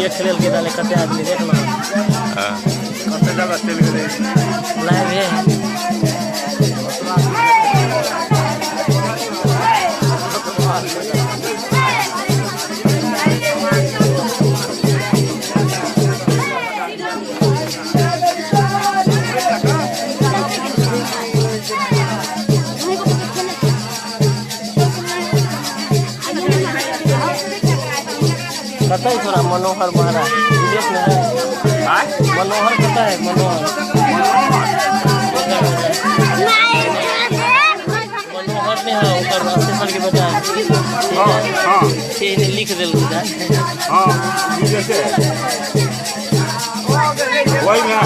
देख लेल के दाले कते आदमी देख लो। हाँ। कते जगह चलि गेलै। लाइव है। कतऽ है तोरा मनोहर महाराज विदेश में है? आय? मनोहर कतऽ है मनोहर? मनोहर नहीं है ओकर स्टेशन के बचा है। हाँ हाँ। से लिख देलकै। हाँ, विदेशे वही में।